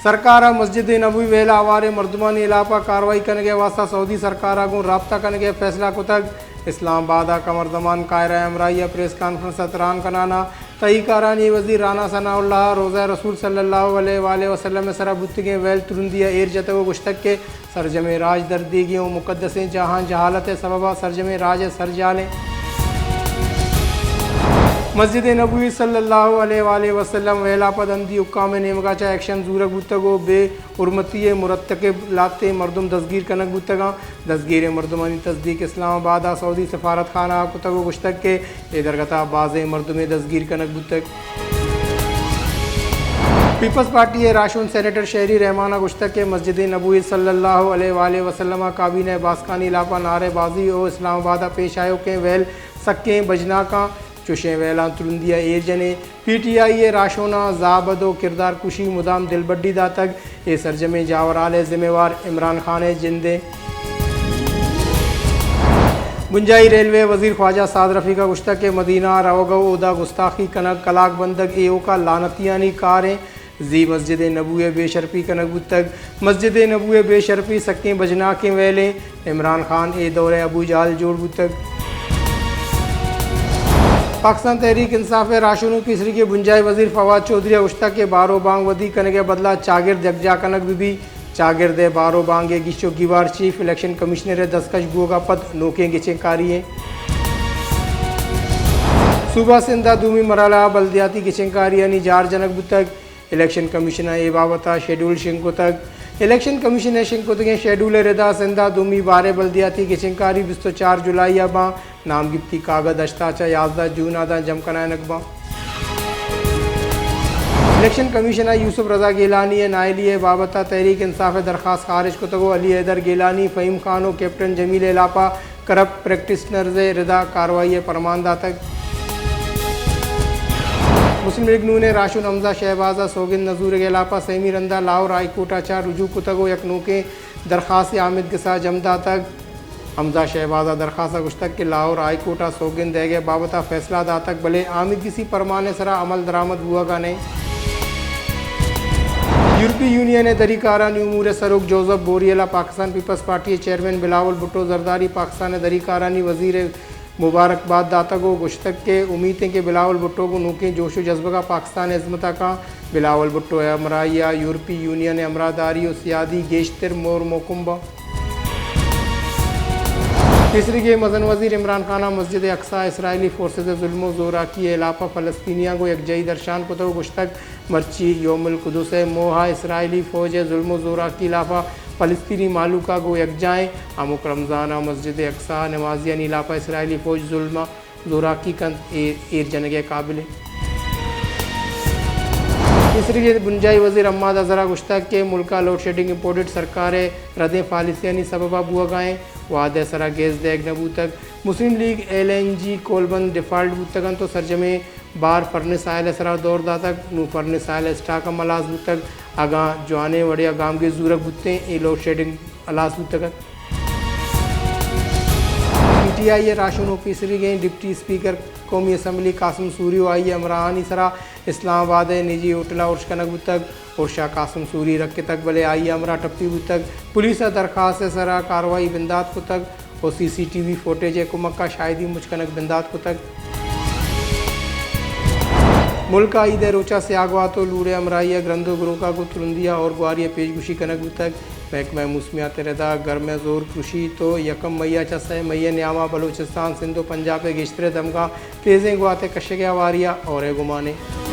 سرکار ءَ مسجد نبوی ویل ءَ ہواریں مردمانی ہلاپ ءَ کاروائی کنگ ءِ واستہ سعودی سرکار ءَ گوں رابطہ کنگ ءِ فیصلہ کتگ۔ اسلام آباد ءَ قمر زمان قاہرہ ءَ ہمراہی ءَ پریس کانفرنس ءَ تران کنان ءَ تہی کارانی وزیر رانا ثناء اللہ ءَ روضہ رسول صلی اللہ علیہ وآلہ وسلم ءِ سرا بوتگیں ویل ترندی ءَ ایر جتگ ءُ گوشتگ کہ سرجمیں راج دردیگیں ءُ مقدسیں جاہاں جہالت ءِ سبب ءَ سرجمیں راج ءِ سرجال ایں۔ مسجد نبوی صلی اللہ علیہ وآلہ وسلم ویل ءَ پد ہندی حکام ءِ نیمگ ءَ چہ ایکشن زورگ بوتگ ءُ بے حرمتی ءِ مرتکب لہتیں مردم دزگیر کنگ بوتگ اَنت۔ دزگیریں مردمانی تصدیق اسلام آباد ءِ سعودی سفارت خانہ ءَ کتگ ءُ گوشتگ کہ اے درگت ءَ بازیں مردمے دزگیر کنگ بوتگ۔ پیپلز پارٹی ءِ راہشون سینیٹر شہری رحمان ءَ گوشتگ کہ مسجد نبوی صلی اللہ علیہ وآلہ وسلم ءِ کابینہ ءِ باسکانی ہلاپ ءَ نعرہ بازی ءُ اسلام آباد ءَ پیش آیوکیں ویل سکیں بجناک اَنت، چوشیں ویلاں ترندی ءَ ایر جنیں۔ پی ٹی آئی ءِ راہشوناں زاہ بد ءُ کردار کشی، مدام دلبڈی داتگ۔ اے سرجمیں جاورحال ءِ ذمہ وار عمران خان ءِ جند ایں۔ بنجاہی ریلوے ءِ وزیر خواجہ سعد رفیق ءَ گوشتگ کہ مدینہ ءَ روگ ءُ اودا گستاخی کنگ، کلاگ بندگ ایوک ءَ لعنتیانی کار ایں۔ زی مسجد نبوی ءِ بے شرپی کنگ بوتگ۔ مسجد نبوی ءِ بے شرپی سکیں بجناکیں ویل ایں۔ عمران خان اے دور ءِ ابو جہل جوڑ بوتگ۔ پاکستان تحریک انصاف ءِ راہشون ءُ پیسریگیں بنجاہی وزیر فواد چوہدری ءَ گوشتگ کہ بار ءُ بانگ ودی کنگ ءِ بدل ءَ چاگرد یکجاہ کنگ بہ بیت۔ چاگرد ءِ بار ءُ بانگ ءِ گیش ءُ گیوار چیف الیکشن کمشنر ءِ دستکش بوگ ءَ پد نوکیں گچین کاری ایں۔ صوبہ سندھ ءَ دومی مرحلہ ءَ بلدیاتی گچین کاریانی جار جنگ بوتگ۔ الیکشن کمیشن ءَ اے بابت ءَ شیڈول شنگ کتگ۔ الیکشن کمیشن ءِ شنگ کتگیں شیڈول ءِ رد ءَ سندھ ءَ دومی بار ءِ بلدیاتی گچین کاری بیست ءُ چار جولائی ءَ باں۔ نام گپتی کاگد ہشت ءَ چہ یازدہ جون ءَ داں جم کنائینگ باں۔ الیکشن کمیشن ءَ یوسف رضا گیلانی ءِ نااہلی ءِ بابت ءَ تحریک انصاف ءِ درخواست خارج کتگ ءُ علی حیدر گیلانی، فہیم خان ءُ کیپٹن جمیل ءِ ہلاپ ءَ کرپٹ پریکٹیشنرز ءِ رد ءَ کاروائی ءِ پرمان داتگ۔ مسلم لیگ نون ءِ راہشون حمزہ شہباز ءَ سوگند نہ زورگ ءِ ہلاپ ءَ سیمی رند ءَ لاہور ہائی کورٹ ءَ چہ رجوع کتگ ءُ یک نوکیں درخواستے آمید گس ءَ جم داتگ۔ حمزہ شہباز ءَ درخواست ءَ گوشتگ کہ لاہور ہائی کورٹ ءَ سوگند دئیگ ءِ بابت ءَ فیصلہ داتگ، بلے آمیدگسی پرمان ءِ سرا عمل درآمد بوہگ ءَ نہ اِنت۔ یورپی یونین ءِ دری کارانی امور ءِ سروک جوزف بوریل ءَ پاکستان پیپلز پارٹی ءِ چیئرمین بلاول بھٹو زرداری پاکستان ءِ دری کارانی وزیر ءَ مبارک بات داتگ ءُ گوشتگ کہ امیت اِنت کہ بلاول بھٹو گوں نوکیں جوش ءُ جذبگ ءَ پاکستان ءِ ہزمت ءَ کاں۔ بلاول بھٹو ءِ ہمراہی ءَ یورپی یونین ءِ ہمراہداری ءُ سیادی گیشتر مور موکم باں۔ پیسریگیں مزن وزیر عمران خان ءَ مسجد اقصی ءَ اسرائیلی فورسز ءِ ظلم ءُ زوراکی ءِ ہلاپ ءَ فلسطینیاں گوں یکجاہی درشان کتگ ءُ گوشتگ، مرچی یوم القدس ءِ موہ ءَ اسرائیلی فوج ءِ ظلم ءُ زوراکی ہلاپ ءَ فلسطینی مہلوک ءَ گوں یکجاہ ایں۔ ہمک رمضان ءَ مسجد اقصی ءَ نمازیانی ہلاپ ءَ اسرائیلی فوج ظلم ءُ زوراکی کنت، اے ایر جنگ ءِ قابل ایں۔ پیسریگیں بنجاہی وزیر حماد اظہر ءَ گوشتگ کہ ملک ءَ لوڈشیڈنگ امپورٹڈ سرکار ءِ ردیں پالیسیانی سبب ءَ بوہگ ءَ ایں۔ وہد ءِ سرا گیس دئیگ نہ بوتگ۔ مسلم لیگ ایل این جی کولبند ڈیفالٹ بوتگ اَنت ءُ سرجمیں بار فرنس آئل ءِ سرا دور داتگ۔ نوں فرنس آئل ءِ اسٹاک ہم ہلاس بوتگ۔ اگاں جوانیں وڑے ءَ گامگیج زورگ بوتیں، اے لوڈشیڈنگ ہلاس بوتگ اَت۔ پی ٹی آئی ءِ راہشون ءُ پیسریگیں ڈپٹی اسپیکر قومی اسمبلی قاسم سوری ءُ آئی ءِ ہمراہانی سرا اسلام آباد ءِ نجی ہوٹل ءَ ارش کنگ بوتگ۔ ارش ءَ قاسم سوری رکتگ، بلے آئی ءِ ہمراہ ٹپی بوتگ۔ پولیس ءَ درخواست ءِ سرا کاروائی بندات کتگ ءُ سی سی ٹی وی فوٹیج ءِ کمک ءَ شاہدی مچ کنگ بندات کتگ۔ ملک ءَ عید ءِ روچ ءَ سیاہ گوات ءُ لوڑ ءِ ہمراہی ءَ گرند ءُ گروک ءَ گوں ترندی ءَ ہور گواری ءِ پیش گوشی کنگ بوتگ۔ محکمہ موسمیات ءِ رد ءَ گرم ءِ زور پرشیت ءُ یکم مئی ءَ چہ سئے مئی ءِ نیام ءَ بلوچستان، سندھ ءُ پنجاب ءِ گیشتریں دمگاں تیزیں گوات ءِ کشگ ءِ ہواری ءَ ہور ءِ گمان ایں۔